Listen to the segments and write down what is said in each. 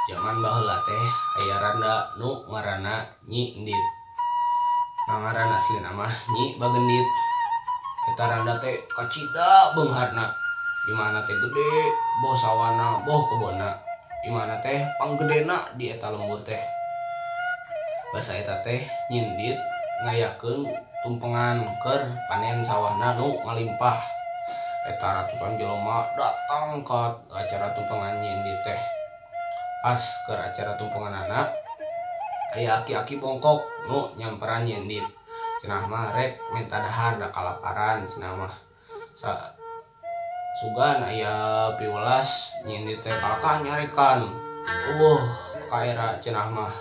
Jaman baheula teh aya randa nu ngaranna Nyi Endit. Ngaran aslina mah Nyi Bagendit. Eta randa teh kacida beungharna. Imahna teh gede, boh sawana, boh kebonna. Imahna teh panggedena di eta lembur teh. Basa eta teh Nyi Endit ngayakeun tumpengan keur panen sawahna nu ngalimpah. Eta ratusan jelema datang ka acara tumpengan Nyi Endit teh. Pas keur acara tumpenganana aya aki-aki bongkok nu nyamperan Nyi Endit. Cenah mah rek menta dahar da kalaparan cenah mah. Sugan aya piwelas Nyi Endit teh kalakah nyarekan. Eueuh kaera cenah mah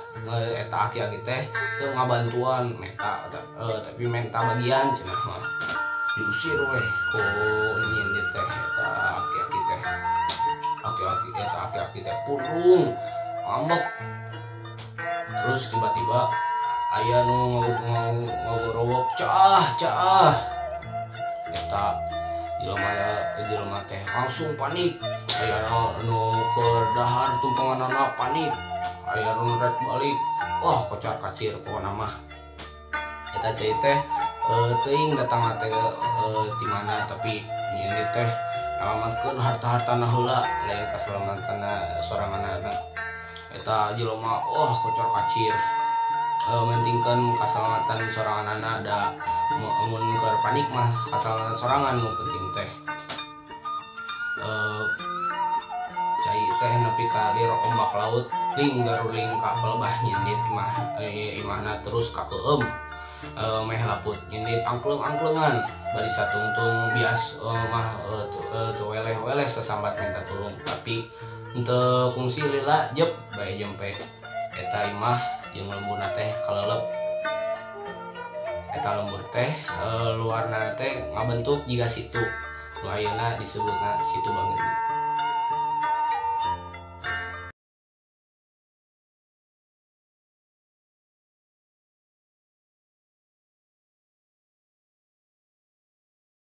eta aki-aki teh teu ngabantuan menta tapi menta bagian cenah mah. Diusir weh ku Nyi Endit teh eta aki-aki teh. Aki-aki eta aki-aki teh pundung ngambek. Terus tiba-tiba aya nu ngagorowok caah caah. Eta jelema teh langsung panik. Aya nu keur dahar tumpenganana panik. Aya nu rek balik. Wah kocar kacir pokona mah. Eta cai teh teuing datangna teh ti mana tapi Nyi Endit teh nyalamatkeun harta-hartana heula lain kasalamatanna soranganana. Eta jelema wah kocar kacir. Mentingkeun kasalamatan soranganana da mun keur panik mah kasalamatan sorangan nu penting teh. Cai teh nepi ka liro ombak laut ling garuling ka pelebah Nyi Endit imahna terus kakeum. Meh laput Nyi Endit angkleng-angklengan bari satungtung bias mah teu weleh-weleh sasambat minta tulung tapi henteu kungsi lila jep bae jempe. Eta imah jeung lemburna teh kalelep. Eta lembur teh luarna teh ngabentuk jiga situ. Nu ayeuna disebutna Situ Bagendit.